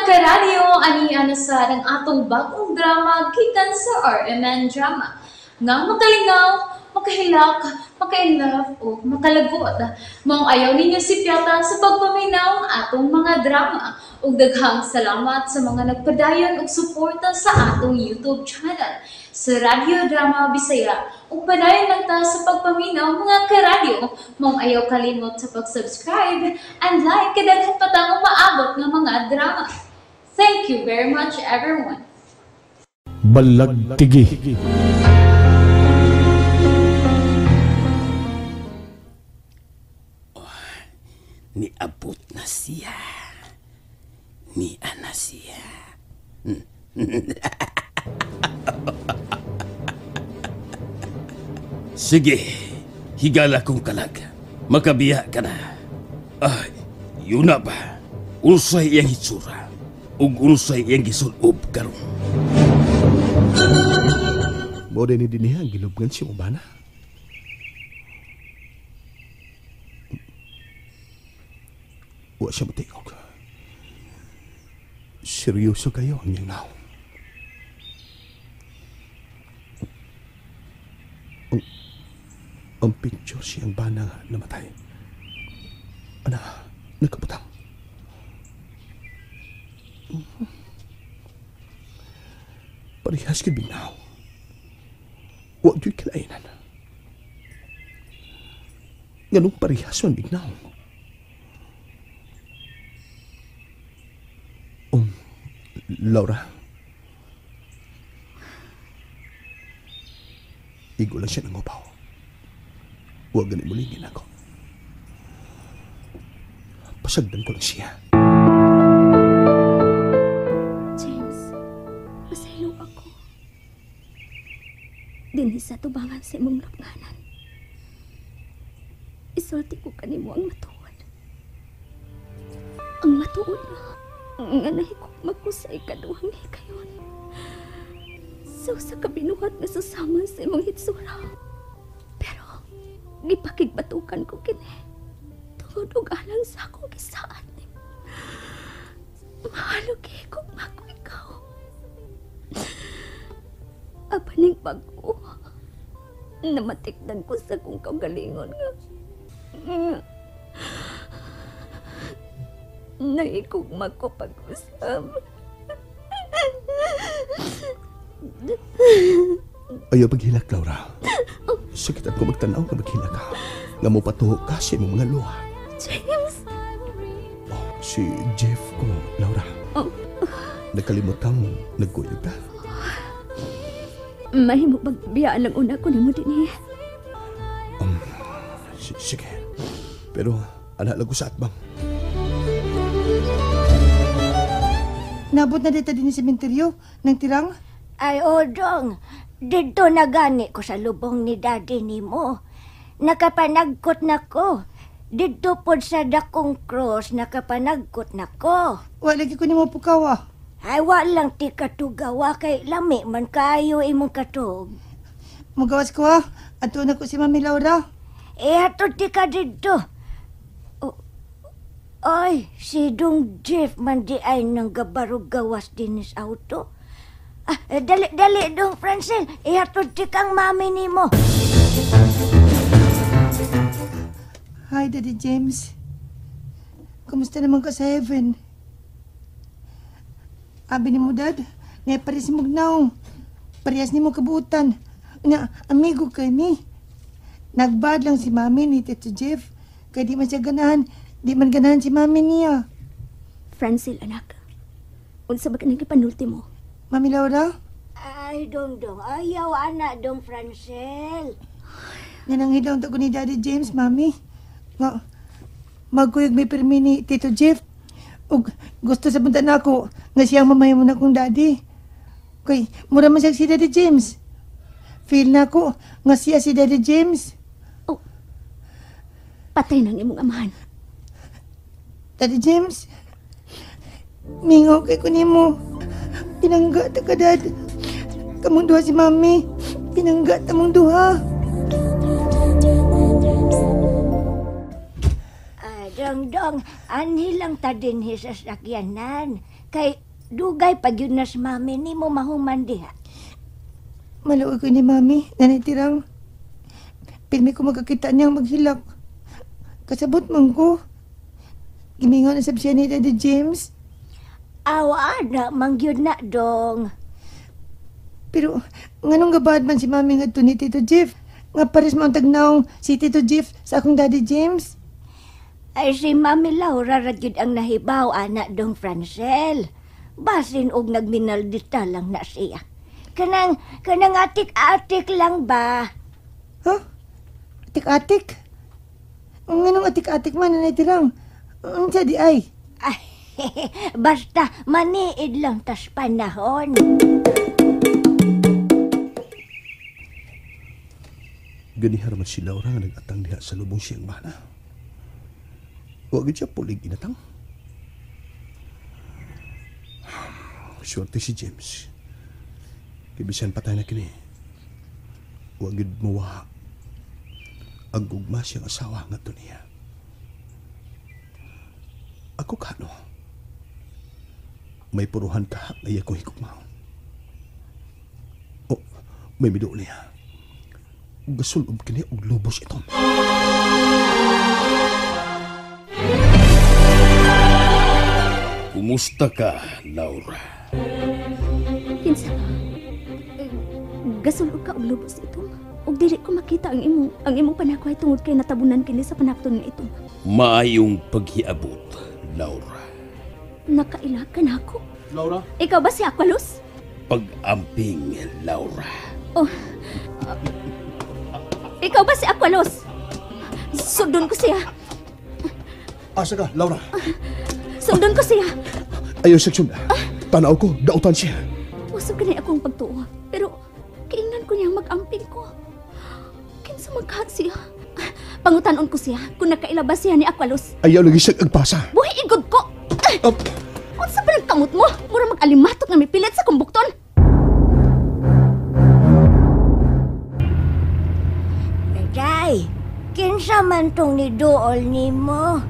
Karadyo, ani ana sa ang atong bagong drama gikan sa RMN Drama. Nga makalingaw, makahilak, maka-inlove o makalagot. Maong ayaw ninyo sipyata sa pagpaminaw ang atong mga drama. Ug daghang salamat sa mga nagpadayon og suporta sa atong YouTube channel sa Radyo Drama Bisaya. Ug padayon lang ta sa pagpaminaw, mga karadyo. Maong ayaw kalimot sa pag-subscribe and like kay daghan pa tang umaabot nga mga drama. Thank you very much, everyone. Balagtigi. Niabot na siya. Niya na siya. Sige, higala kong kalag. Makabiya ka na. Ay, yun na ba? Unsay iyang hitsura ug unsay iyang gisulob karon. Mao ni dinhi ang gilubngan si Ubana. Wa siya matingog. Seryoso kayo ang iyang naw. Ang picture siyang bana nga namatay. Ana, nagkabutang. Parehas kay bignaw. Wa gyud kalainan. Nganong parehas man bignaw? Laura. Igo lang siya ng upaw. Huwag ganit mulingin ako. Pasagdan ko lang siya. James, pasaylo ako. Dinhi sa tubangan sa imong lubnganan. Isulti ko kanimo ang matuod. Ang matuod nga nahigugma ko sa ikaduhang hikayon. So sa kabinuhat nga susama sa imong hitsura. Pero gipakigbatukan ko kini. Tungod og alang sa akong gisaad nimo. Mahalo gihigugma ko ikaw. Apan ning bag-o, namatikdan ko sa akong kaugalingon nga nahigugma ko pag-usab. Ayaw paghilak, Laura. Sakit ako magtanaw nga maghilak ka. Nga mo patuho ka sa imong mga luha. James! Oh, si Jeff ko, Laura. Oh. Nagkalimutang nagkuyog ka. Mahimo pagbiyaan lang una ko nimo dinhi. Sige. Pero ana lang ko sa atbang. Nabot na dito din sa sementeryo ng tirang? Ay, Odong, dito na gani ko sa lubong ni daddy nimo. Nakapanagkot na ko. Dito pod sa dakong cross, nakapanagkot na ko. Wa lagi ko nimo pukaw ah. Ay, wa lang ti katugawa kay lami man kayo imong katog. Mugawas ko ah. Ato na ko si Mami Laura. Eh, ato ti ka dito. Ay, si Dong Jeff man di ay nang gabarog gawas din sa auto. Ah, dali, dali, Dong Francel. Ihatod ti kang mami nimo. Hi, Daddy James. Kumusta naman ka sa heaven? Abi ni mo, Dad. Ngay parehas mo gnaw. Parehas ni mo kabuutan. Nga, amigo kay mi. Nagbad lang si mami ni Tito Jeff. Kaya di man siya ganahan. Di man ganahan si mami niya. Francel, anak. Unsa ba ka nang gipanulti mo? Mami Laura? Ay, Dong Dong. Ayaw, anak, Dong Francel. Yan ang hilaw ko ni Daddy James, Mami. Nga, magkuyog may pirmi ni Tito Jeff. Ug gusto sa punta na ako nga siyang mamay mo na akong daddy. Kay, mura man siya si Daddy James. Feel na ako nga siya si Daddy James. Oh, patay nang imong amahan. Daddy James, mingaw kay ko nimo. Pinangga ta ka, Dad. Kamong duha si Mami. Pinangga ta mong duha. Ay, Dong, anhi lang ta dinhi sa sakyanan. Kay dugay pag yun nas mami ni mo mahuman diha. Maluoy ko ni Mami, Nanay Tirang. Pirmi ko magkakita niyang maghilak. Kasabot man ko. Gimingaw na sab siya ni Daddy James. Awa na, mangyud na, dong. Pero nganong gabad man si Mami ngadto ni Tito Jeff? Nga pares mo ang tagnaong si Tito Jeff sa akong Daddy James. Ay si Mami Laura ra gyud ang nahibaw ana dong Francel. Basin og nagminaldita lang na siya. Kanang atik-atik lang ba? Huh? Atik-atik? Nganong atik-atik man, Nanay Tirang? Unsa di ay? Ay, basta maniid lang tas panahon. Ganihar man si Laura nga nag-atang diha sa lubong siyang bana. Huwag siya pulig inatang. Swerte si James. Kibisan patay na kini. Huwag yun mawaha. Ang gugma siyang asawa nga to niya. Ako kano. May puruhan ka na iya ko higugmaon. Oh, may mido niya. Gasulob kini og lubos itom. Kumusta ka, Laura? Kinsa ka? Gasulog ka og lubos itom. Og dili ko makita ang imong panakway tungod kay natabunan kini sa panakton nga itom. Maayong paghiabot, Laura. Nakaila ka nako. Laura? Ikaw ba si Aqualuz? Pag-amping, Laura. Oh. Ikaw ba si Aqualuz? Sundon ko siya. Asa ka, Laura? Sundon ko siya. Ayaw, seksyon. Tanaw ko, dautan siya. Usog ka na akong pagtuo. Pero, kiingnan ko niyang mag-amping ko. Kinsa magkahat siya. Pangutanon ko siya kung nakaila ba siya ni Aqualuz. Ayaw lagi siya agpasa. Buhi igod ko! Unsa ba nagkamot mo? Mura mag-alimatok nga mipilit sa kumbukton. Day, kinsa man tong niduol nimo?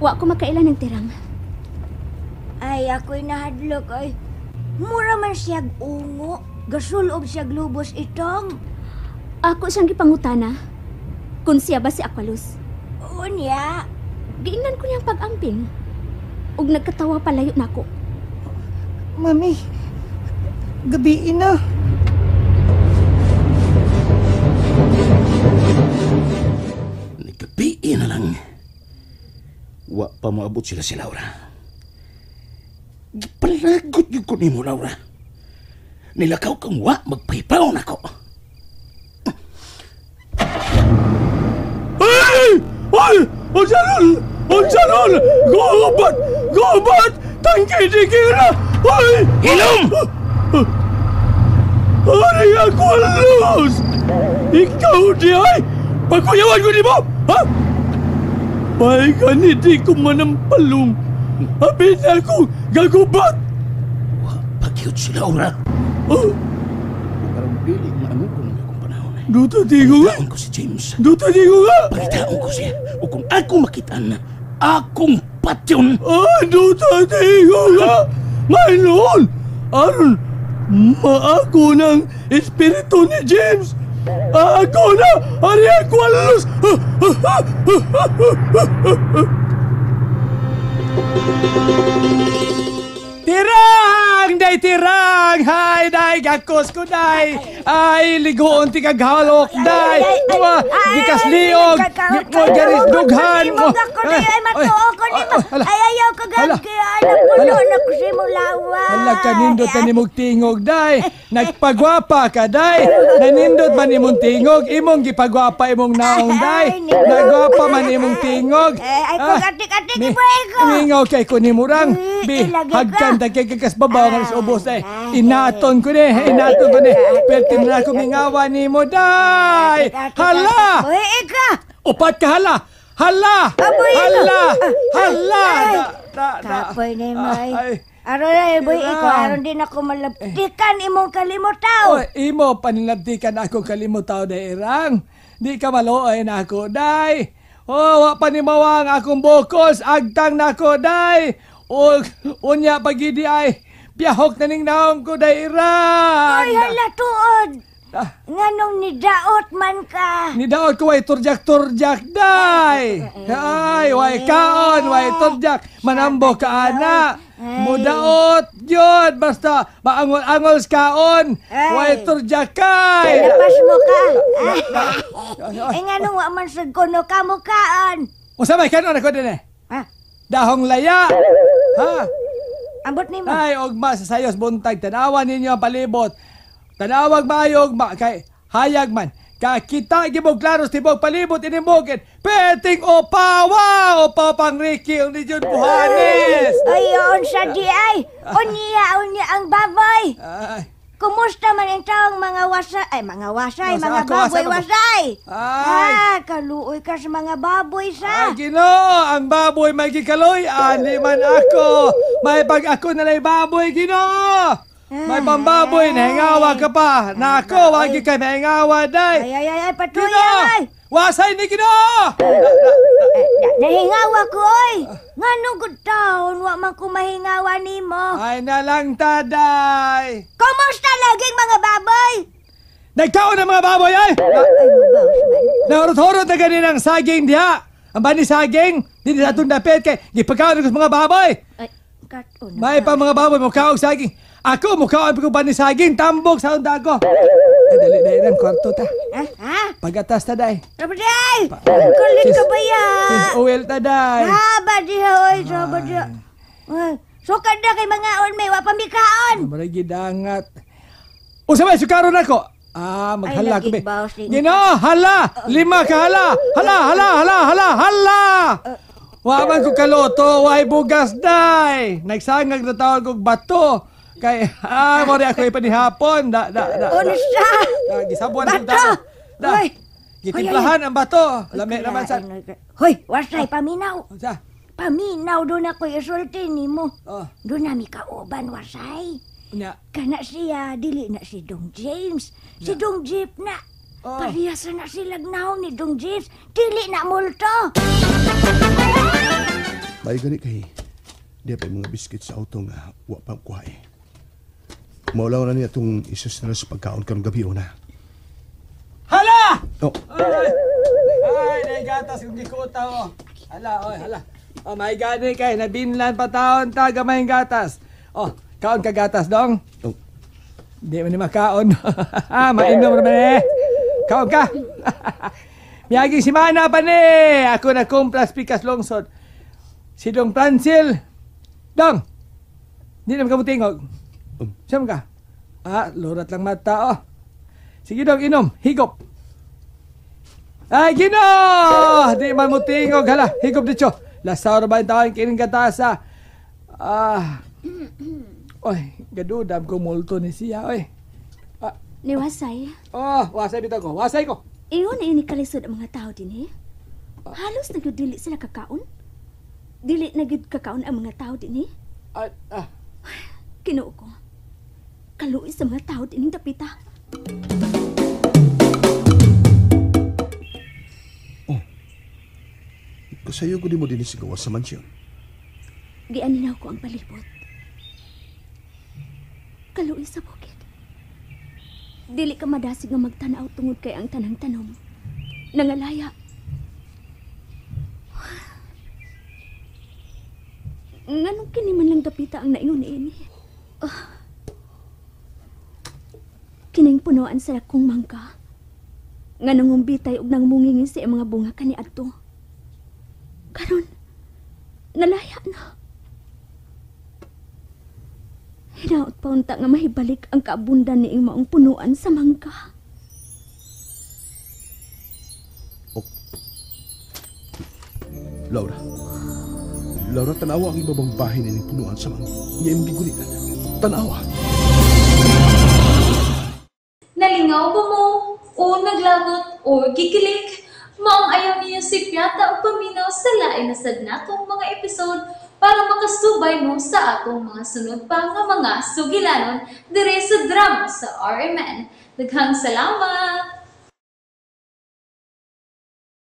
Wa ko makaila ng tirang. Ay, ako'y nahadlok ay. Mura man siyag ungo. Gasulob siyag lubos itong. Ako siyang gipangutana. Kung siya ba si Aqualuz. Unya. Giingnan ko niyang pag-amping. Ug nagkatawa palayo nako. Mami, gabiin na. Naggabiin na lang. Wa pa maabot sila si Laura. Gipalagot yung ko nimo, Laura. Nilakaw kang wa, magpaypaw na ko. Ay! Ay! Unsa nun! Unsa nun! Gubat! Gubat! Tangkidikira! Ay! Hilom! Ari Aqualuz! Ikaw di ay! Pagkuyawan ko di mo! Ha? Ay, ganiti ko manampalong. Abi na akong gagubat! Pagyot si Laura. Oh. Parang dili maanugong akong panahon. Duto digo nga. Pangitaon ko si James. Duto digo nga. Pangitaon ko siya. O kung ako makitaan, akong patyon. Ah, duto digo nga. Ngayon, aron maako ng espiritu ni James. Ako na! Ari Aqualuz! Tirang! Day tirang! Hay, day! Gakos ko, day! Ay, ligoon ti kaghalok, day! Gikas liog! Garis dughan! Ay, matuo ko ni mo! Ay, ayaw ka gagkian! Napuno na ko si mong lawa! Hala, kanindot na ni mong tingog, day! Nagpagwapa ka, day! Nanindot man imong tingog! Imong gipagwapa imong naong, day! Nagwapa man imong tingog! Ay, kung atik-atik ibuhay ko! Mingaw kay kunimurang! Bi, hagkan kagas babaw nga sa ubos day. Inaton ko ni, inaton ko ni. Pertin na ako mingawa ni mo, day! Hala! Upat ka, hala! Hala! Hala! Hala! Kapoy ni May. Aron na, boy, ikaw, aron din ako malabtikan imong kalimutaw. Imo, panilabtikan ako kalimutaw, day, Irang. Di ka maluoy na ako, day. Oh, wa pa ni mawang akong bokos, agtang nako day. O unya pagidi ay biyahok na ning naong ko day irang. Ay, hala tuod. Nganong nidaot man ka? Nidaot ko way turjak-turjak day. Ay, way kaon, way turjak. Manambo ka ana. Mudaot yun. Basta maangol-angol sa kaon. Way turjak kay. Lapas mo ka. Eh, nganong wa man sad kuno ka mo kaon? Usa may kanon ako din eh. Dahong laya. Ha? Ambot nimo. Ay, ugma sa sayos buntag. Tanawan ninyo ang palibot. Tanawag maayo ugma kay hayag man. Kakita gibog klaro sa tibok palibot inimbogin. Peting opawa! Opaw pang Ricky ang ni Jun Buhanes. Ay, unsa di ay. Unya, unya ang baboy. Ay. Kumusta man ang taong mga wasay? Ay, mga wasay, Nasa mga ako, baboy asa ako? wasay. Ay. Ah, kaluoy ka sa mga baboy sa. Ay, Ginoo, ang baboy may gikaloy, ani man ako. May pag ako nalay baboy, Ginoo. May pambaboy, nahingawa ka pa. Nako, wagi kay mahingawa, day. Ay, ay, ay, ay, patuloy, Ginoo! ay. Wasay ni Ginoo! Nahingawa ko, oy. Nganong good taon, wa man ko mahingawa nimo. Ay na lang, taday. Kumusta laging mga baboy? Nagkaon ang mga baboy, ay! Ay, mabawas man. Nahurot-hurot na ganin ang saging diha. Ang bani saging, di sa atong dapit kay gipagkaon ko sa mga baboy. Ay, katon. May pa mga baboy, mukhaog saging. Ako, mukhaon ko bani saging, tambok sa unda ko. Ay, dali, dali lang, kwarto ta. Ha? Ha? Pagatas ta, day. Rabaday! Kulit ka ba ya? Since oil ta, day. Haba diha, oy. Haba diha. Ay, sukad na kay mga on, may wapamikaon. Maray gidangat. Usa may sukaron ako. Ah, maghala Ay, ko be. laging bawas din. Ginoo, hala! Lima ka hala! Hala, hala, hala, hala, hala! Wa man ko kaloto, way bugas day. Nagsangag na tawag og bato. Kay mo ri ako ipanihapon. Da da da. da. Unsa? Da, gisabuan ko Bato! da. Da. Uy! Gitimplahan ang bato. Lami naman sa. Hoy, wasay paminaw. Unsa? Paminaw doon ako isulti nimo. Oh, Doon nami kauban wasay. unya. Kana siya, dili na si Dong James. Si Dong Jeep na. Oh. Parehas na silag naong ni Dong James. Dili na multo. May gani kay di pa yung mga biscuit sa auto nga wa pa kuha eh. Maulaw na niya itong isus na sa pagkaon karong gabi una. Hala! Oh, Ay, ay, naigatas kong gikuta oh. Hala, oy, hala. Oh, may gani kay nabinlan pa taon ta gamay ang gatas. Oh, kaon ka gatas dong. oh. Di man ni makaon. Mainom naman eh. Kaon ka. Miyaging simana pa ni. Ako na kumpras pikas lungsod. Si Dong Francil. Dong. Di naman ka mutingog. Siyam ka? Ah, lurat lang mata oh. Sige dong, inom. Higop. Ay, Ginoo! Di man mo tingog. Hala, higop dito. Lasaw na ba yung tawag kining katasa? Ah. Oy, gadudam ko multo ni siya, oy. Ni Wasay, Oh, wasay bitaw ko. Wasay ko. iyon na ini kalisod ang mga tao din eh. Halos na gyud dili sila kakaon. Dili na gyud kakaon ang mga tao din eh. Ah, ah. Kinuo ko. Kaluoy sa mga tao din dapita. Kasayo ko di mo din sigawa sa mansyon. Gianinaw ko ang palibot. Kaluoy sa bukid. Dili ka madasig nga magtanaw tungod kay ang tanang tanom. Nangalaya. Nganong kini man lang dapita ang naingon niini? Ah. Kining punoan sa dakong mangka. Nga nangumbitay og nangmungingin sa iyang mga bunga kaniadto. Karon, nalaya na. Hinaot pa unta nga mahibalik ang kaabundan ni iyang maong punuan sa mangka. Laura. Laura, tanawa ang ibabang bahin ni punuan sa mga ngayong gigunitan. Tanawa. Nalingaw ba mo? O naglagot o gikilig? Maong ayaw niyo si Piata o paminaw sa lain na sad natong mga episode para makasubay mo sa atong mga sunod pa nga mga sugilanon dire sa drama sa RMN. Daghang salamat!